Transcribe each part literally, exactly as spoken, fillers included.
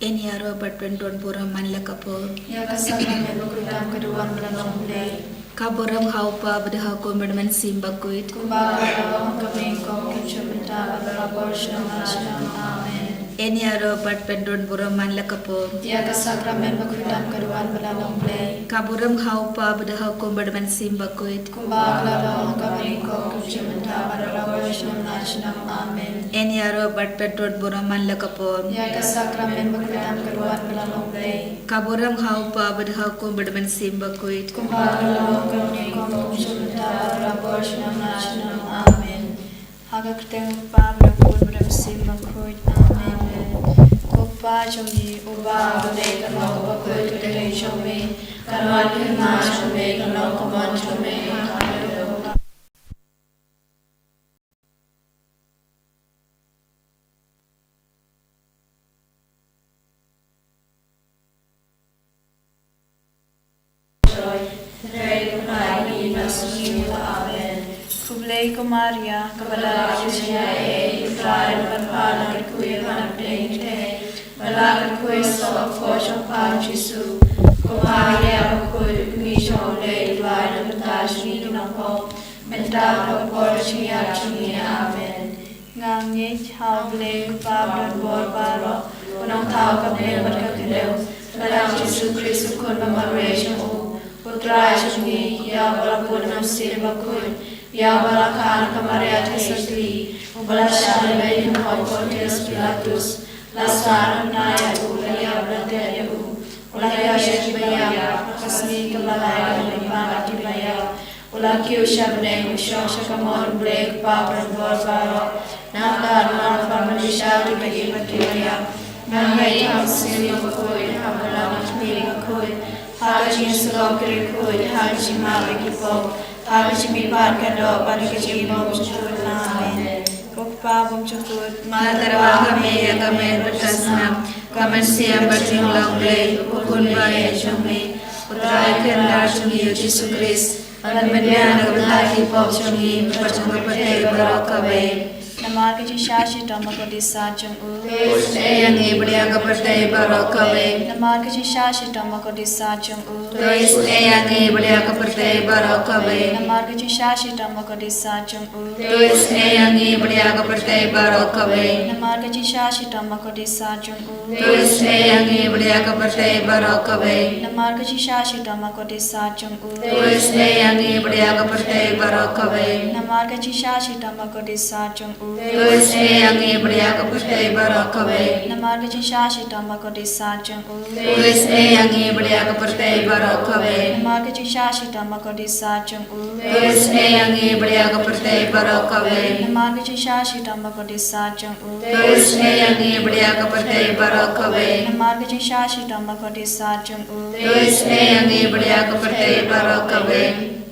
Yn ïaroh bad pyndonkam burom man la ka por. Ïa ka sakramen bakhuid tam ka duwan ba la long U Blei. Ka burom ha u Kpa bad ha u Khun bad ha u Mynsiem Bakhuid. Kumba ka la long ha ka bneng, kum ka dei mynta bad barabor, sha shnong sha shnong. Amen. Yn ïaroh bad pyndonkam burom man la ka por. Ïa ka sakramen bakhuid tam ka duwan ba la long U Blei. Ka burom ha u Kpa bad ha u Khun bad ha u Mynsiem Bakhuid. Kumba ka la long ha ka bneng, kum ka dei mynta bad barabor, sha shnong sha shnong. Amen. Yn ïaroh bad pyndonkam burom man la ka por. Ïa ka sakramen bakhuid tam ka duwan ba la long U Blei. Ka burom ha u Kpa bad ha u Khun bad ha u Mynsiem Bakhuid. Kumba ka la long ha ka bneng, kum ka dei mynta bad barabor, sha shnong sha shnong. Amen. Ha ka kyrteng u Kpa bad u Khun bad u Mynsiem Bakhuid. Amen. Ko Kpa jong ngi uba ha bneng, ka long bakhuid ka kyrteng jong me. Kan wan ka hima jong me, kan long ka mon jong me ha ka Khublei ko Maria, kaba la ïoh jingïaid, U Trai u don bad pha, la kyrkhu ïa pha na pdeng ki kmie, bad la kyrkhu ïa u soh ka kpoh jong pha u Jisu. Ko Maria bakhuid, U Kñi jong U Blei, uba ai na ka bynta jong ngi ki nongpop, mynta bad ha ka por jingïap jong ngi. Amen. Nga ngeit ha U Blei U Kpa badonbor baroh, U Nongthaw ka bneng bad ka khyndew, bad ha U Jisu Khrist U Khun ba marwei jong u, U Trai jong ngi, ïa uba la bud na U Mynsiem Bakhuid, ïa uba la kha na ka Maria Theisotti, uba la shah lehbeiñ ha u Pontius Pilatus, la sah, la nang ïa u, la ïap, la tied ïa u, u la ïaishah sha ki baïap, ha ka sngi kaba lai, u la pan bad ki baïap, u la kiew sha bneng, u shong sha kamon U Blei U Kpa badonbor baroh. Nangta un wan ban pynbishar ïa ki baïap bad ki baïap. Nga ngeit ha U Mynsiem Bakhuid, ha ka balang jong ki kynthei bakhuid, ha ka jingïasyllok ki riewkhuid, ha ka jingmap ïa ki pop, ha ka jingmihpat ka doh, bad ha ka jingbymjukut. Amen. Ko Kpa bymjukut, nga tyrwa ha me ïa ka met bad ka snam, ka mynsiem bad jinglong Blei, U Khun ba ïeit jong me, U Trai kynrad jong ngi U Jisu Khrist, ban pynbiang na ka bynta ki pop jong ngi bad jong ka pyrthei baroh kawei. Namar ka jingshah shitom bakordit sat jong u, to isynei ïa ngi bad ïa ka pyrthei baroh kawei. Namar ka jingshah shitom bakordit sat jong u, to isynei ïa ngi bad ïa ka pyrthei baroh kawei. Namar ka jingshah shitom bakordit sat jong u, to isynei ïa ngi bad ïa ka pyrthei baroh kawei. Namar ka jingshah shitom bakordit sat jong u, to isynei ïa ngi bad ïa ka pyrthei baroh kawei. Namar ka jingshah shitom bakordit sat jong u, to isynei ïa ngi bad ïa ka pyrthei baroh kawei. Namar ka jingshah shitom bakordit sat jong u, to isynei ïa ngi bad ïa ka pyrthei baroh kawei. Namar ka jingshah shitom bakordit sat jong u, to isynei ïa ngi bad ïa ka pyrthei baroh kawei. Namar ka jingshah shitom bakordit sat jong u, to isynei ïa ngi bad ïa ka pyrthei baroh kawei. Namar ka jingshah shitom bakordit sat jong u, to isynei ïa ngi bad ïa ka pyrthei baroh kawei. Namar ka jingshah shitom bakordit sat jong u, to isynei ïa ngi bad ïa ka pyrthei baroh kawei.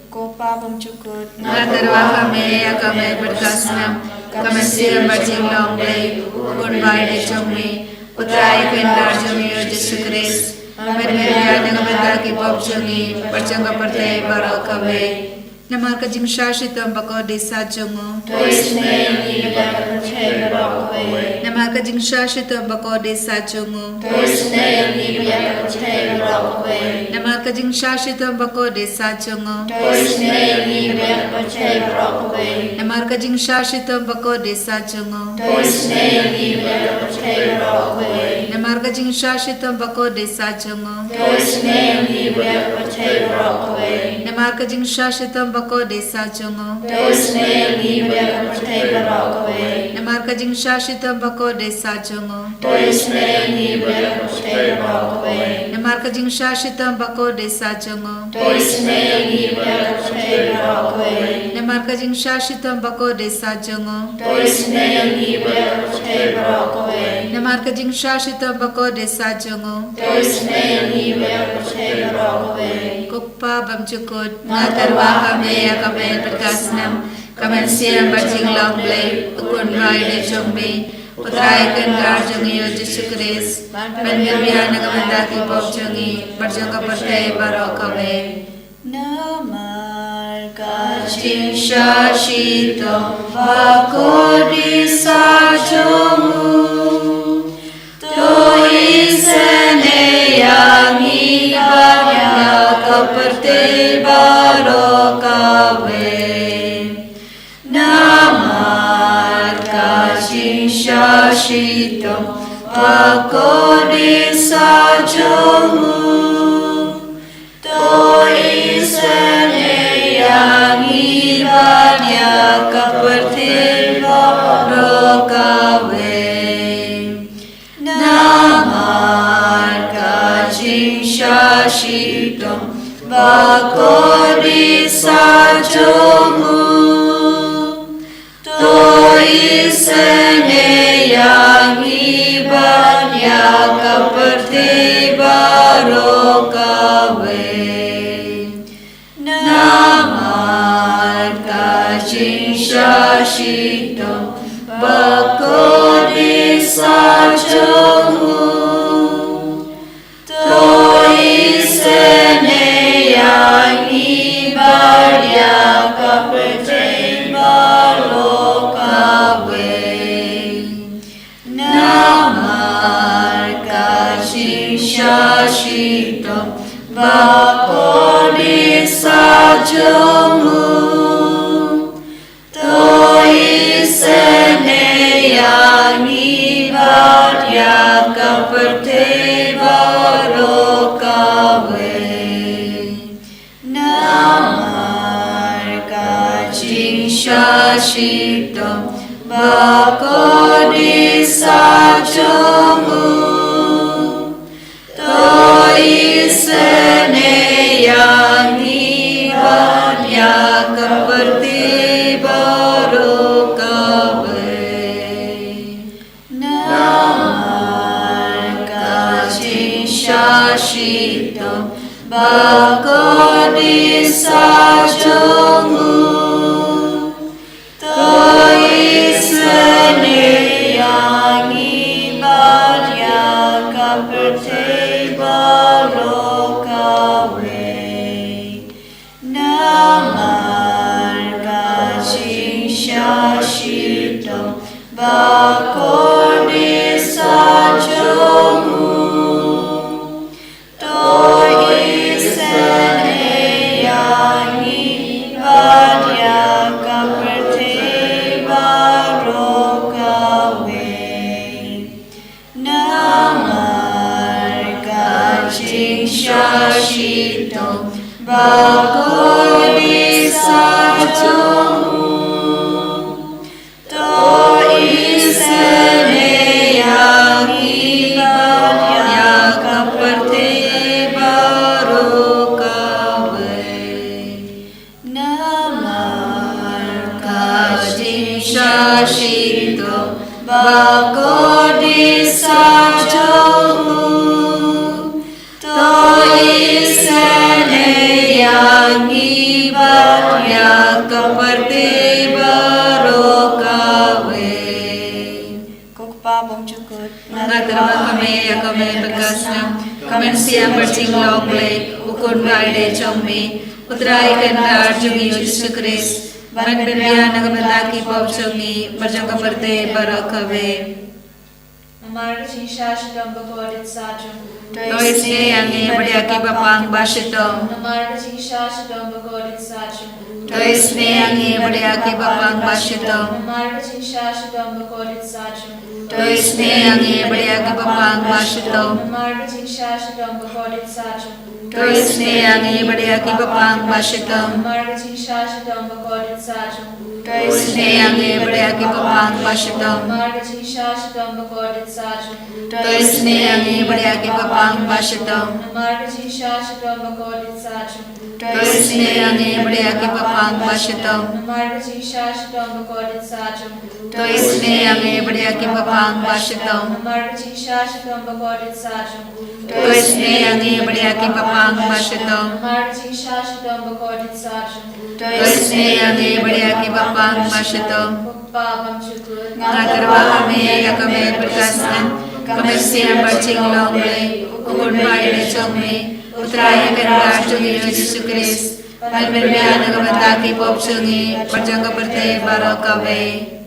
Ko Kpa bymjukut, nga tyrwa ha me ïa ka met bad ka snam, ka mynsiem bad jinglong Blei, U Khun ba ïeit jong me, U Trai kynrad jong ngi U Jisu Khrist, ban pynbiang na ka bynta ki pop jong ngi bad jong ka pyrthei baroh kawei. Namar ka jingshah shitom bakordit sat jong u, to isynei ïa ngi bad ïa ka pyrthei baroh kawei. Namar ka jingshah shitom bakordit sat jong u, to isynei ïa ngi bad ïa ka pyrthei baroh kawei. Namar ka jingshah shitom bakordit sat jong u, to isynei ïa ngi bad ïa ka pyrthei baroh kawei. Namar ka jingshah shitom bakordit sat jong u, to isynei ïa ngi bad ïa ka pyrthei baroh kawei. Namar ka jingshah shitom bakordit sat jong u, to isynei ïa ngi bad ïa ka pyrthei baroh kawei. Namar ka jingshah shitom bakordit sat jong u, to isynei ïa ngi bad ïa ka pyrthei baroh kawei. Namar ka jingshah shitom bakordit sat jong u, to isynei ïa ngi bad ïa ka pyrthei baroh kawei. Namar ka jingshah shitom bakordit sat jong u, to isynei ïa ngi bad ïa ka pyrthei baroh kawei. Namar ka jingshah shitom bakordit sat jong u, to isynei ïa ngi bad ïa ka pyrthei baroh kawei. Namar ka jingshah shitom bakordit sat jong u, to isynei ïa ngi bad ïa ka pyrthei baroh kawei. Ko Kpa bymjukut, nga tyrwa ha me ïa ka met bad ka snam, ka mynsiem bad jinglong Blei, U Khun ba ïeit jong me, U Trai kynrad jong ngi U Jisu Khrist, ban pynbiang na ka bynta ki pop jong ngi bad jong ka pyrthei baroh kawei. Namar ka jingshah shitom bakordit sat jong u, to isynei pyrthei baroh kawei. Namar ka jingshah shitom bakordit sa jong u, to isynei ïa ngi bad ïa ka pyrthei baroh kawei. Namar ka jingshah shitom bakordit sa jong u, to isynei ïa ngi bad ïa ka pyrthei baroh kawei. Namar ka jingshah shitom bakordit sa jong u, to isynei ïa ngi bad ïa ka pyrthei baroh kawei. Namar ka jingshah shitom bakordit sa jong u, to isynei ïa ngi bad ïa ka pyrthei baroh kawei. Namar ka jingshah shitom bakordit sa jong u, to isynei ïa ngi bad ïa ka pyrthei baroh kawei. Namar ka jingshah shitom bakordit sa jong u, to isynei ïa ngi bad ïa ka pyrthei baroh kawei. Namar ka jingshah shitom bakordit sa jong u, to isynei ïa ngi bad ïa ka pyrthei baroh kawei. Namar ka jingshah shitom bakordit sa jong u, to isynei ïa ngi bad ïa ka pyrthei baroh kawei. Namar ka jingshah shitom bakordit sa jong u, to isynei ïa ngi bad ïa ka pyrthei baroh kawei. Ko Kpa bymjukut, nga tyrwa ha me ïa ka me pyrkhat snam, ka mynsiem bajinglong Blei, u Khun baieit jong me, u Trai Kynrad jong ngi u Jisu Khrist, ban pynbiang na ka bynta ki pop jong ngi bad jong ka pyrthei baroh kawei. Namar ka jingshah shitom bakordit sa jong u, to isynei ïa ngi bad ïa ki bapang ba shitom. Namar ka jingshah shitom bakordit sa jong u, to isynei ïa ngi bad ïa ki bapang ba shitom. Namar ka jingshah shitom bakordit sa jong u, to isynei ïa ngi bad ïa ki bapang ba shitom. Namar ka jingshah shitom bakordit sa jong u, to isynei ïa ngi bad ïa ki bapang ba shitom. Namar ka jingshah shitom bakordit sa jong u, to isynei ïa ngi bad ïa ki bapang ba shitom. Namar ka jingshah shitom bakordit sa jong u, to isynei ïa ngi bad ïa ki bapang ba shitom. Namar ka jingshah shitom bakordit sa jong u, to isynei ïa ngi bad ïa ki bapang ba shitom. Namar ka jingshah shitom bakordit sa jong u, to isynei ïa ngi bad ïa ki bapang ba shitom. Namar ka jingshah shitom bakordit sa jong u, to isynei ïa ngi bad ïa ki bapang ba shitom. Namar ka jingshah shitom bakordit sa jong u, to isynei ïa ngi bad ïa ki bapang ba shitom. Ko Kpa bymjukut, nga tyrwa ha me ïa ka me pyrkhat snam, ka mynsiem bajinglong Blei, u Khun baieit jong me, u Trai Kynrad jong ngi u Jisu Khrist, ban pynbiang na ka bynta ki pop jong ngi bad jong ka pyrthei baroh kawei.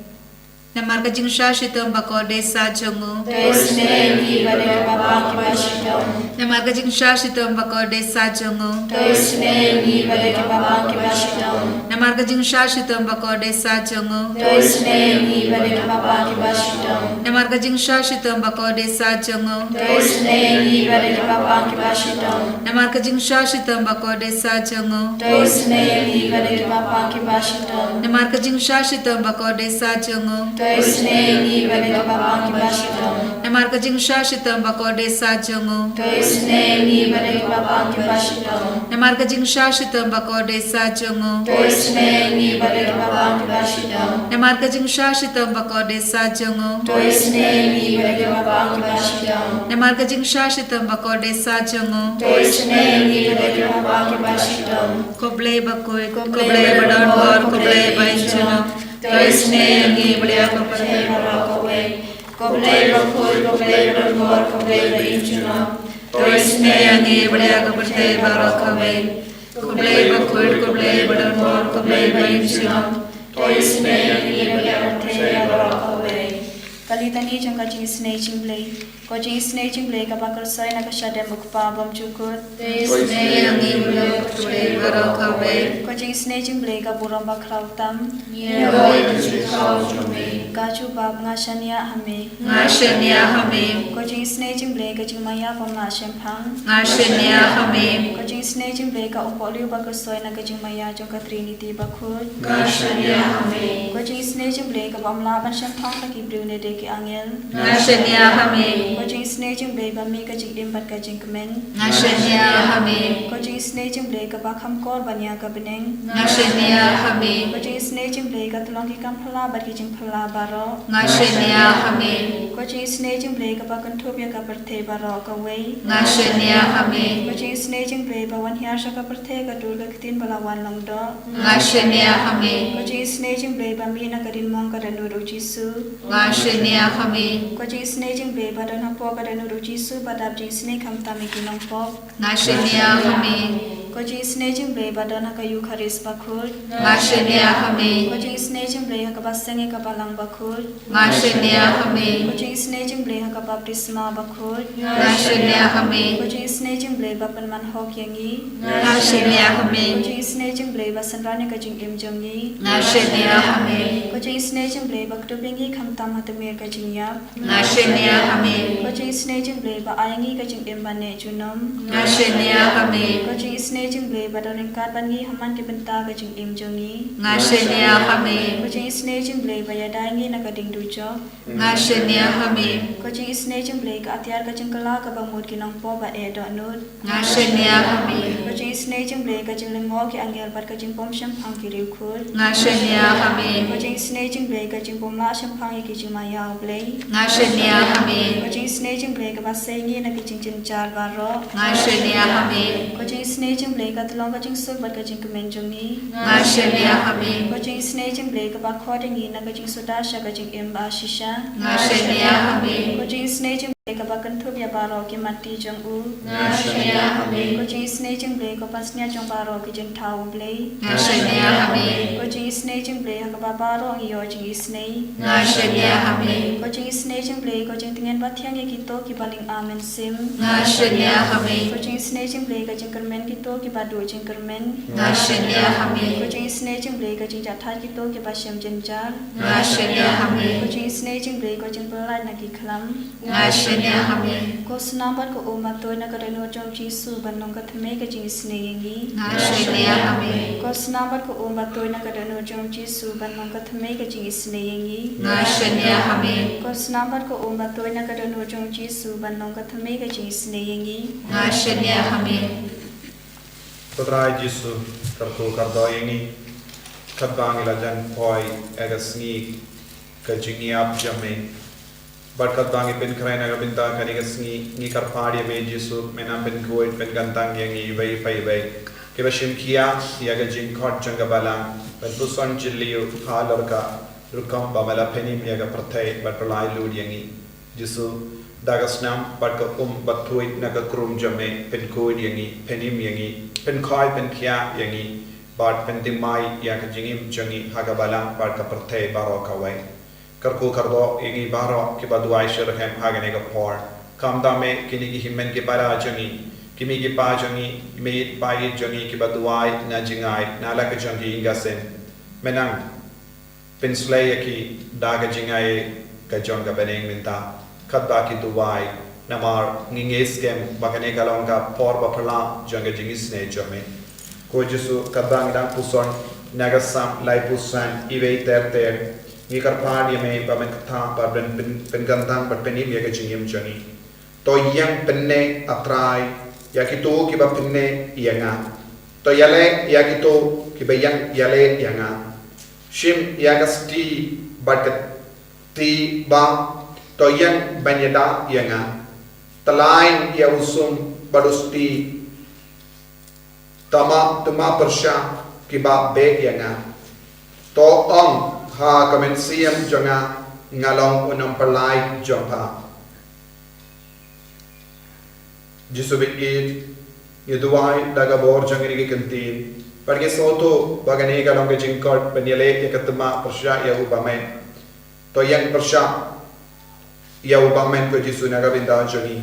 Namar ka jingshah shitom bakordit sa jong u. To isynei ïa ngi bad ïa ki paidbah kiba shitom. Namar ka jingshah shitom bakordit sa jong u. To isynei ïa ngi bad ïa ki paidbah kiba shitom. Namar ka jingshah shitom bakordit sa jong u. To isynei ïa ngi bad ïa ki paidbah kiba shitom. Namar ka jingshah shitom bakordit sa jong u. To isynei ïa ngi bad ïa ki paidbah kiba shitom. Namar ka jingshah shitom bakordit sa jong u. To isynei ïa ngi bad ïa ki paidbah kiba shitom. Namar ka jingshah shitom bakordit sa jong u. To isynei ïa ngi bad ïa ki paidbah kiba shitom. Namar ka jingshah shitom bakordit sa jong u. To isynei ïa ngi bad ïa ki paidbah kiba shitom. Namar ka jingshah shitom bakordit sa jong u. To isynei ïa ngi bad ïa ki paidbah kiba shitom. Namar ka jingshah shitom bakordit sa jong u. To isynei ïa ngi bad ïa ki paidbah kiba shitom. Namar ka jingshah shitom bakordit sa jong u. To isynei ïa ngi bad ïa ki paidbah kiba shitom. Ko Blei bakhuid, ko Blei badonbor, ko Blei ba im junom. To isynei ïa ngi bad ïa ka pyrthei baroh kawei. Ko Blei bakhuid, ko Blei badonbor, ko Blei ba im junom. To isynei ïa ngi bad ïa ka pyrthei baroh kawei. Ko Blei bakhuid, ko Blei badonbor, ko Blei ba im junom. To isynei ïa ngi bad ïa ka pyrthei baroh kawei. Ka litani jong ka jingisynei jong u Blei. Ko jingisynei jong u Blei kaba kyrsoi na ka shadem u Kpa bymjukut. To isynei ïa ngi bad ïa ka pyrthei baroh kawei. Ko jingisynei jong u Blei ka burom bakhraw tam. Ngi ïohi ïa ka jingkyrkhu jong me. Ko jubab, nga shaniah ha me. Nga shaniah ha me. Ko jingisynei jong u Blei ka jingmaïa bym lah shemphang. Nga shaniah ha me. Ko jingisynei jong u Blei ka umpohliew ba kyrsoi na ka jingmaïa jong ka Trinity bakhuid. Nga shaniah ha me. Ko jingisynei jong u Blei kaba ym lah ban shemphang da ki briew ne de ki angel. Nga shaniah ha me. Ko jingisynei jong u Blei ba mih ka jingim bad ka jingkmen. Nga shaniah ha me. Ko jingisynei jong u Blei kaba kham kor ban ïa ka bneng. Nga shaniah ha me. Ko jingisynei jong u Blei ka tyllong ki kam phylla bad ki jingphylla baroh. Nga shaniah ha me. Ko jingisynei jong u Blei kaba kynthup ïa ka pyrthei baroh kawei. Nga shaniah ha me. Ko jingisynei jong u Blei ba wan hiar sha ka pyrthei ka dur ka ktien ba la wan long doh. Nga shaniah ha me. Ko jingisynei jong u Blei ba mih na ka diengmong ka dohnud u Jisu. Nga shaniah ha me. Ko jingisynei jong u Blei ba don hapoh ka dohnud u Jisu ba dap jingisynei khamtam ïa ki nongpop. Nga shaniah ha me. Ko jingisynei jong u Blei ba don ha ka Eukharist bakhuid. Nga shaniah ha me. Ko jingisynei jong u Blei ha kaba seng ïa ka balang bakhuid. Nga shaniah ha me. Ko jingisynei jong u Blei ha ka baptisma bakhuid. Nga shaniah ha me. Ko jingisynei jong u Blei ba pynman hok ïa ngi. Nga shaniah ha me. Ko jingisynei jong u Blei ba synran ïa ka jingim jong ngi. Nga shaniah ha me. Ko jingisynei jong u Blei ba kdup ïa ngi khamtam ha tmier ka jingïap. Nga shaniah ha me. Ko jingisynei jong u Blei ba ai ïa ngi ka jingim ba neh junom. Nga shaniah ha me. Ko jingisynei jong u Blei ba don ryngkat bad ngi ha man ki bynta ka jingim jong ngi. Nga shaniah ha me. Ko jingisynei jong u Blei ba ïada ïa ngi na ka dieng dujok. Nga shaniah ha me. Ko jingisynei jong u Blei ka atiar ka jingkylla kaba mut ki nongpop ba eh dohnud. Nga shaniah ha me. Ko jingisynei jong u Blei ka jinglyngngoh ki angel bad ka jingbymshemphang ki riewkhuid. Nga shaniah ha me. Ko jingisynei jong u Blei ka jingbymlah shemphang ïa ki jingmaïa u Blei. Nga shaniah ha me. Ko jingisynei jong u Blei kaba sei ïa ngi na ki jingjynjar baroh. Nga shaniah ha me. Ko jingisynei jong u Blei ka tyllong ka jingsuk bad ka jingkmen jong ngi. Nga shaniah ha me. Ko jingisynei jong u Blei kaba khot ïa ngi na ka jingsuda sha ka jingim ba shisha. Nga shaniah ha me. Ko jingisynei jong u Blei kaba kynthup ïa baroh ki matti jong u. Nga shaniah ha me. Ko jingisynei jong u Blei ko pansngiat jong baroh ki jingthaw u Blei. Nga shaniah ha me. Ko jingisynei jong u Blei ha kaba baroh ngi ïoh jingisynei. Nga shaniah ha me. Ko jingisynei jong u Blei ko jingtngen ba thiang ïa kito kiba lyngba mynsiem. Nga shaniah ha me. Ko jingisynei jong u Blei ka jingkyrmen kito kiba duh jingkyrmen. Nga shaniah ha me. Ko jingisynei jong u Blei ka jingjahthait kito kiba shem jynjar. Nga shaniah ha me. Ko jingisynei jong u Blei ko jingpyllait na ki khlam. Nga shaniah ha me. Ko snam bad ko um ba tuid na ka dohnud jong u Jisu ban long ka thymmei ka jingisynei ïa ngi. Nga shaniah ha me. Ko snam bad ko um ba tuid na ka dohnud jong u Jisu ban long ka thymmei ka jingisynei ïa ngi. Nga shaniah ha me. Ko snam bad ko um ba tuid na ka dohnud jong u Jisu ban long ka thymmei ka jingisynei ïa ngi. Nga shaniah ha me. Ko Trai Jisu, kyrkhu kyrdoh ïa ngi katba ngi la jan poi ïa ka sngi ka jingïap jong me. Bad katba ngi pynkhreh na ka bynta kane ka sngi, ngi kyrpad ïa me Jisu, me nang pynkhuid pynkyntang ïa ngi iwei pa iwei kiba shim khia ïa ka jingkhot jong ka balang ban puson jylliew halor ka rukom ba me la pynim ïa ka pyrthei bad pyllait lut ïa ngi. Jisu, da ka snam bad ka um ba tuid na ka krum jong me, pynkhuid ïa ngi, pynim ïa ngi, pynkhoi pynkhia ïa ngi bad pynthymmai ïa ka jingim jong ngi ha ka balang bad ka pyrthei baroh kawei. Kyrkhu kyrdoh ïa ngi baroh kiba duwai shitrhem ha kane ka por. Khamtam eh kine ki hynmen ki para jong ngi, ki mei ki pa jong ngi, ki mei pa ïeit jong ngi kiba duwai na jingai na la ka jong ki ïing ka sem. Mynta pynshlei ïa ki da ka jingai ka jong ka bneng mynta, katba ki duwai. Namar ngi ngeit skhem ba kane ka long ka por ba phylla jong ka jingisynei jong me. Ko Jisu, katba ngi dang puson na ka Salm laiphew san, iwei ter ter, ngi kyrpad ïa me ba men kata ba men pyn-, pynkyntang bad pynim ïa ka jingim jong ngi. To ïeng pynneh, A Trai, ïa kito kiba pynneh ïa nga. To ïaleh ïa kito kiba ïeng ïaleh ïa nga. Shim ïa ka sti bad ka kti ba, to ïeng ban ïada ïa nga. Tylaiñ ïa u sum bad u sti, tama, tama pyrshah kiba beh ïa nga. To ong ha ka mynsiem jong nga, nga long u nongpyllait jong pha. Jisu baieit, ngi duwai da ka bor jong kine ki kyntien, bad ngi sngewthuh ba kane ka long ka jingkyrkhu ban ïaleh ïa ka tama pyrshah ïa u bymman. To ïeng pyrshah ïa u bymman, ko Jisu, na ka bynta jong ngi.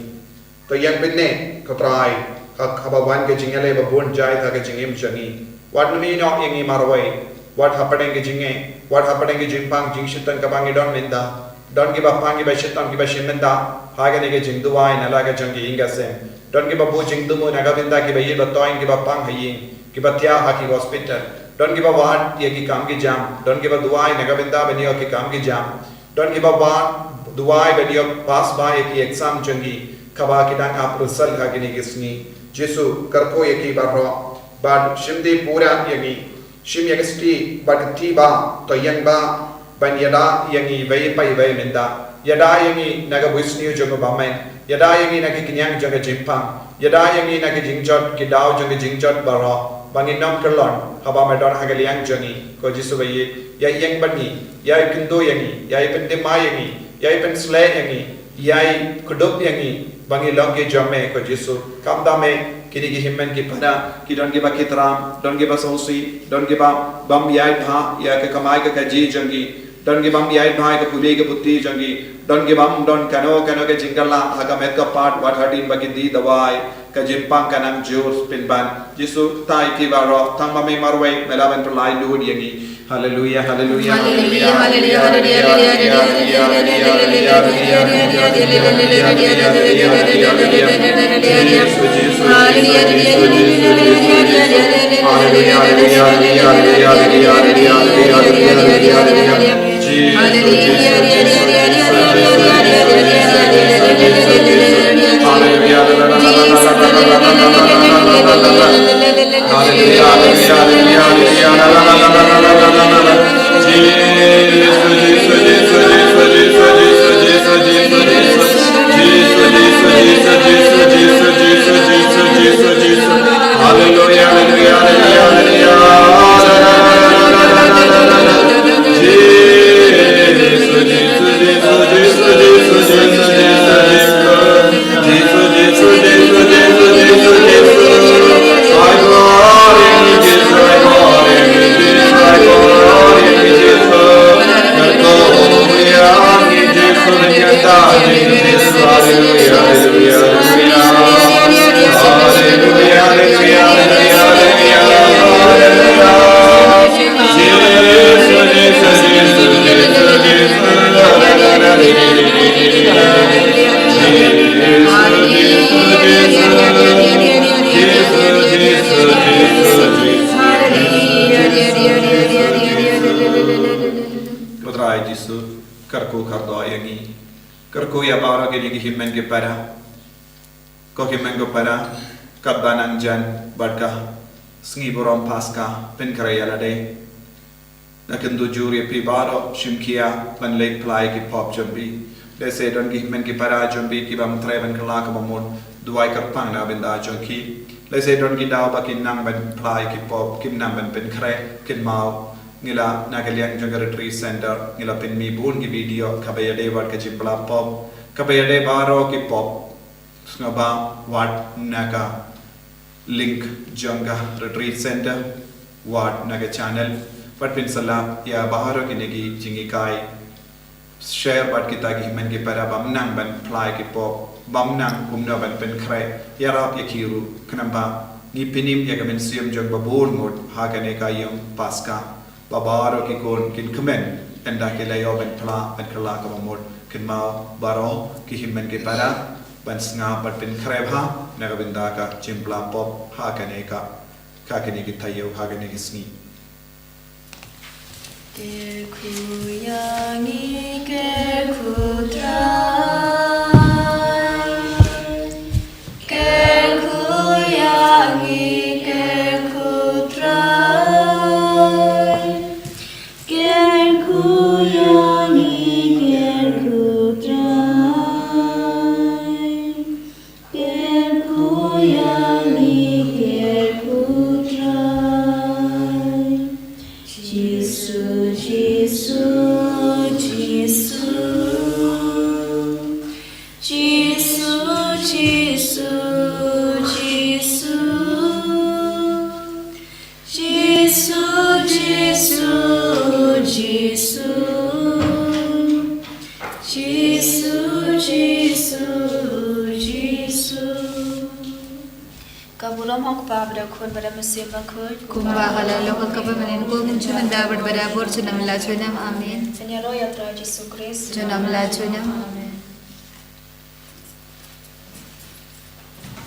To ïeng pynneh, ko Trai, ha kaba wan ka jingïaleh ba bun jait ha ka jingim jong ngi. Wat nym ïehnoh ïa ngi marwei, wat hapdeng ka jingeh, wat hapdeng ka jingpang jingshitom kaba ngi don mynta. Don kiba pang, kiba shitom, kiba shim mynta ha kane ka jingduwai na la ka jong ki ïing ka sem. Don kiba buh jingthmu na ka bynta kiba ïeit ba toiñ, kiba pang ha ïing, kiba thiah ha ki hospital. Don kiba wad ïa ki kam ki jam, don kiba duwai na ka bynta ban ïoh ki kam ki jam. Don kiba wad, duwai ban ïoh pass bha ïa ki exam jong ki kaba ki dang ap result ha kine ki sngi. Jisu, kyrkhu ïa ki baroh bad shim dih pura ïa ngi. Shim ïa ka sti bad ka kti ba, to ïeng ba ban ïada ïa ngi iwei pa iwei mynta. Ïada ïa ngi na ka bunsniew jong u bymman. Ïada ïa ngi na ki khñiang jong ka jingpang. Ïada ïa ngi na ki jingjot, ki daw jong ki jingjot baroh, ba ngin ym kyllon haba me don ha ka liang jong ngi. Ko Jisu baieit, ïai ïeng bad ngi, ïai kynduh ïa ngi, ïai pynthymmai ïa ngi, ïai pynshlei ïa ngi, ïai kdup ïa ngi ba ngi long ki jong me, ko Jisu. Khamtam eh kine ki hynmen ki para, ki don kiba ki tram, don kiba sngewsih, don kiba bym ïaid bha ïa ka kamai ka kajih jong ki, don ki bym ïaid bha ïa ka pule ka puthi jong ki, don ki bym don kano kano ka jingkylla ha ka met ka phad, wat hadien ba ki die dawai, ka jingpang ka nang jur pynban. Jisu, tai ki baroh tang ba me marwei me lah ban pynlait lut ïa ngi. Haleluya, haleluya, haleluya, haleluya, haleluya, haleluya, haleluya, haleluya, haleluya, haleluya, haleluya, haleluya, Jisu, Jisu, Jisu, Jisu, Jisu, Jisu, Jisu. Haleluya, haleluya, haleluya, haleluya, haleluya, haleluya, haleluya, haleluya, haleluya, haleluya. Jisu, Jisu, Jisu, Jisu, Jisu, Jisu, Jisu, Jisu, Jisu. Haleluya, haleluya, haleluya, haleluya, haleluya, haleluya. Haleluya, haleluya, haleluya, haleluya, haleluya, haleluya. Jisu, Jisu, Jisu, Jisu, Jisu, Jisu, Jisu, Jisu. Jisu, Jisu, Jisu, Jisu, Jisu, Jisu, Jisu, Jisu, Jisu. Haleluya, haleluya, haleluya, haleluya. Jisu, Jisu, Jisu, Jisu, Jisu, Jisu, Jisu, Jisu. Jisu, Jisu, Jisu, Jisu, Jisu, Jisu. Ai, glory, Jisu, ai, glory, Jisu, ai, glory, Jisu. Haleluya, Jisu, haleluya, haleluya, haleluya. Haleluya, haleluya, haleluya, haleluya, haleluya. Jisu, Jisu, Jisu, Jisu, Jisu. Ko Trai Jisu, kyrkhu kyrdoh ïa ngi. Kyrkhu ïa baroh kine ki hynmen ki para. Ko hynmen ko para, katba nang jan bad ka sngi burom Paska pynkhreh ïa lade. Nga kyntu jur ïa phi baroh, shim khia ban leit phla ïa ki pop jong phi. Lehse don ki hynmen ki para jong phi kiba ym treh ban kylla kaba mut, duwai kyrpang na bynta jong ki. Lehse don ki daw ba ki nang ban phla ïa ki pop, kim nang ban pynkhreh, kynmaw, ngi la na ka liang jong ka Retreat Center, ngi la pynmih bun ki video kaba ïadei bad ka jingphla pop, kaba ïadei baroh ki pop. Sngewbha wad na ka link jong ka Retreat Center, wad na ka channel, bad pynsaphriang ïa baroh kine ki jinghikai. share bad kita ki hynmen ki para bym nang ban phla ïa ki pop, bym nang kumno ban pynkhreh ïarap ïa ki ruh, khnang ba ngi pynim ïa ka mynsiem jong babun ngut ha kane ka ïing Paska. Ba baroh ki khun kin kmen ynda ki la ïoh ban phla ban kylla kaba mut. Kynmaw baroh ki hynmen ki para ban sngap bad pynkhreh bha na ka bynta ka jingphla pop ha kane ka, ha kane ki taïew, ha kane ki sngi. Kyrkhu ïa ngi, kyrkhu Trai. Kyrkhu ïa ngi, kyrkhu Trai. Kyrkhu ïa ngi, kyrkhu Trai. Kyrkhu ïa ngi, kyrkhu Trai. Jisu, Jisu, Jisu. Jisu, Jisu, Jisu. Jisu, Jisu, Jisu. Jisu, Jisu, Jisu. Ka burom ha u Kpa bad u Khun bad u Mynsiem Bakhuid. Kumba ha la long, ha kaba mynnin, kumjuh, mynta bad barabor, junom la junom. Amen. Ngi ïaroh ïa u Trai Jisu Khrist. Junom la junom. Amen.